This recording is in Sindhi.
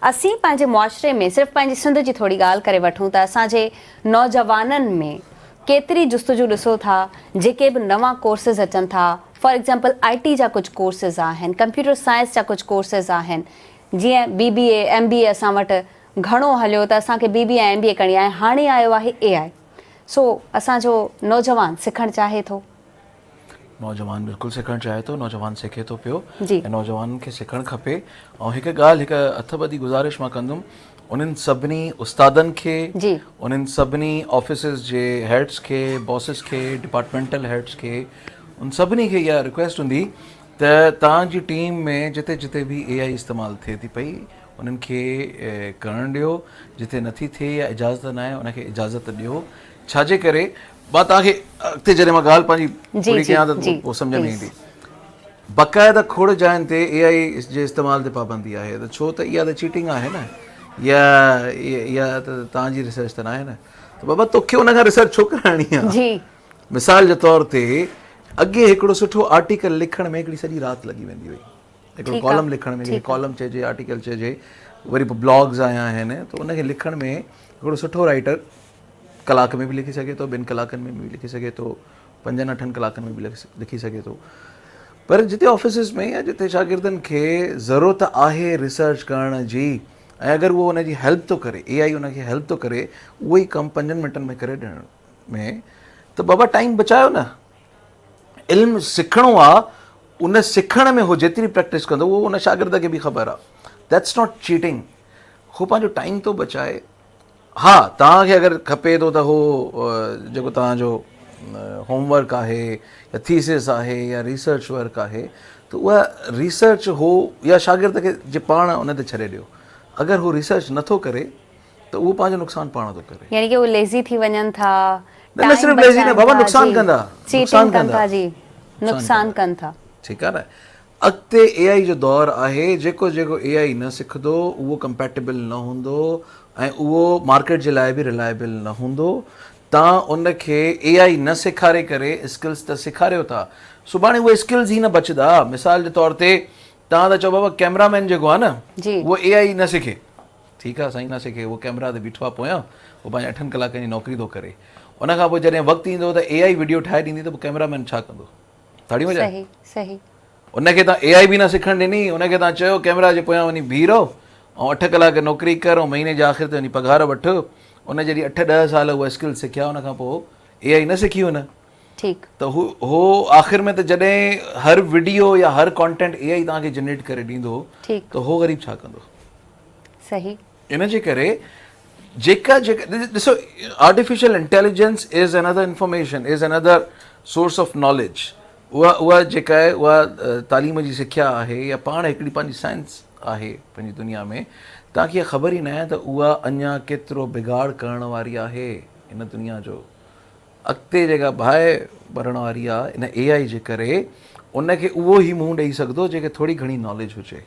اسين پنهنجي معاشري ۾ صرف پنهنجي سنڌ جي ٿوري ڳالهه ڪري وٺون ته اسان جي نوجوانن ۾ ڪيتري جستجو ڏسو ٿا، جيڪي به نوان ڪورسز اچن ٿا، فار ايگزامپل I ٽي جا ڪجهه ڪورسز آهن، ڪمپيوٽر سائنس جا ڪجهه ڪورسز آهن، جيئن بي بي اي، ايم بي اي اسان وٽ گهڻو هليو ته اسان کي بي بي اي ۽ ايم بي اي ڪرڻي آهي، هاڻي آيو آهي اي آء، سو اسان جو نوجوان سکڻ چاهي ٿو. نوجوان بلڪل سکڻ چاهي ٿو، نوجوان سکي ٿو پيو ۽ نوجوانن کي سکڻ کپي. ۽ هڪ ڳالهه، هڪ هٿ ٻڌي گذارش مان ڪندم انهن سڀني استادن کي، انهن سڀني آفيسز جي هيڊس کي، باسز کي، ڊپارٽمينٽل هيڊس کي، ان سڀني کي اها رڪويسٽ هوندي ته توهان جي ٽيم ۾ جتي جتي به اي آئي استعمال ٿئي ٿي پئي انهن کي ڪرڻ ڏيو، جتي نٿي ٿئي يا اجازت ناهي ان کي اجازت ڏيو. ڇا جي ڪري مان توهان کي اڳتي جڏهن مان ڳالهه پنهنجي پوري ڪيان ته پوء سمجهه ۾ ايندي. باقاعده کوڙ جاين تي اي آء جي استعمال تي پابندي آهي ته ڇو ته اها ته چيٽنگ آهي نه، يا اها ته توهان جي ريسرچ ته ناهي نه، ته بابا توکي ان کان ريسرچ ڇو ڪرائڻي آهي؟ مثال جي طور تي اڳي هڪڙو سٺو آرٽيڪل لکڻ ۾ هڪڙي سڄي رات لڳي ويندي هئي، هڪڙو ڪالم لکڻ ۾، ڪالم چئجي آرٽيڪل چئجي، وري پوء بلاگز آيا آهن ته ان کي لکڻ ۾ هڪڙو سٺو رائيٽر ڪلاڪ ۾ به لکي سگهي ٿو، ٻن ڪلاڪن ۾ به لکي سگهي ٿو، پنجن اٺن ڪلاڪن ۾ به لکي سگهي ٿو. پر جتي آفيسز ۾ يا جتي شاگردن کي ضرورت آهي ريسرچ ڪرڻ جي ۽ اگر اهو ان جي هيلپ ٿو ڪري، اي آئي ان کي هيلپ ٿو ڪري اهو ئي ڪم پنجن منٽن ۾ ڪري ڏيڻ ۾، ته بابا ٽائيم بچايو نه. علم سکڻو آ، ان سکڻ ۾ هو جيتري پريڪٽس ڪندو اهو ان شاگرد کي به خبر آ. That's not cheating. هو پنهنجو ٽائيم ٿو بچائي. ها توهان کي اگر کپي ٿو ته هو جيڪو توهان جو هوم ورڪ آهي يا ٿيسز آهي يا ريسرچ ورڪ آهي ته اها ريسرچ هو يا شاگرد کي جي پاڻ ان تي ڇڏي ڏيو. اگر هو ريسرچ نٿو ڪري ته اهو پنهنجو نقصان پاڻ ٿو ڪري. يعني ڪي هو ليزي ٿي وڃن ٿا، نه نه صرف ليزي نه بابا، نقصان ڪندا، چيٽنگ ڪن ٿا، جي نقصان ڪن ٿا. ٺيڪ آهي نه. اڳتي اي آئي جو دور آهي، جيڪو جيڪو اي آئي نه سکندو اهو ڪمپيٽيبل نه هوندو ۽ اهو مارڪيٽ جي لاء به رلائبل نه هوندو. تان ان کي اي آئي نه سيکاري ڪري اسڪلز ته سيکاريو ٿا، سڀاڻي اهي اسڪلز ئي نه بچدا. مثال جي طور تي تان ٿا چئو بابا ڪيمرا مين جيڪو آهي نه اهو اي آئي نه سکي، ٺيڪ آهي سائين نه سکي، اهو ڪيمرا تي بيٺو آهي پويان، اهو پنهنجي اٺن ڪلاڪن جي نوڪري ٿو ڪري، ان کان پوء جڏهن وقت ايندو ته اي آئي وڊيو ٺاهي ڏيندي ته پوء ڪيمرا مين ڇا ڪندو؟ تاڙيون وڄائي. صحيح صحيح. ان کي تان اي آئي به نه سکڻ ڏني، ان کي تان چيو ڪيمرا جي پويان وڃي بيهي رهو ۽ 8 ڪلاڪ نوڪري ڪر ۽ مهيني جي آخر تي وڃي پگهار وٺ. ان جڏهن 8 ڏهه سال اها اسڪل سکيا ان کان پوء اي آئي نه سکي هن. ٺيڪ. ته هو هو آخر ۾ ته جڏهن هر وڊيو يا هر ڪانٽينٽ اي آئي توهان کي جنريٽ ڪري ڏيندو ته هو غريب ڇا ڪندو؟ صحيح. ان جي ڪري جيڪا جيڪا ڏسو artificial intelligence is another information, is another source of knowledge. اها اها جيڪا آهي اها تعليم جي سکيا آهي يا پاڻ هڪڙي پنهنجي سائنس آهي پنهنجي دنيا ۾. توهان کي اها خبر ئي ناهي ته اها اڃا ڪيترو بگاڙ ڪرڻ واري آهي هن دنيا جو. اڳتي جيڪا باهه ٻرڻ واري آهي ان اي آئي جي ڪري ان کي اهو ئي منهن ڏئي سگهندو جنهن کي ٿوري گهڻي ناليج هجي.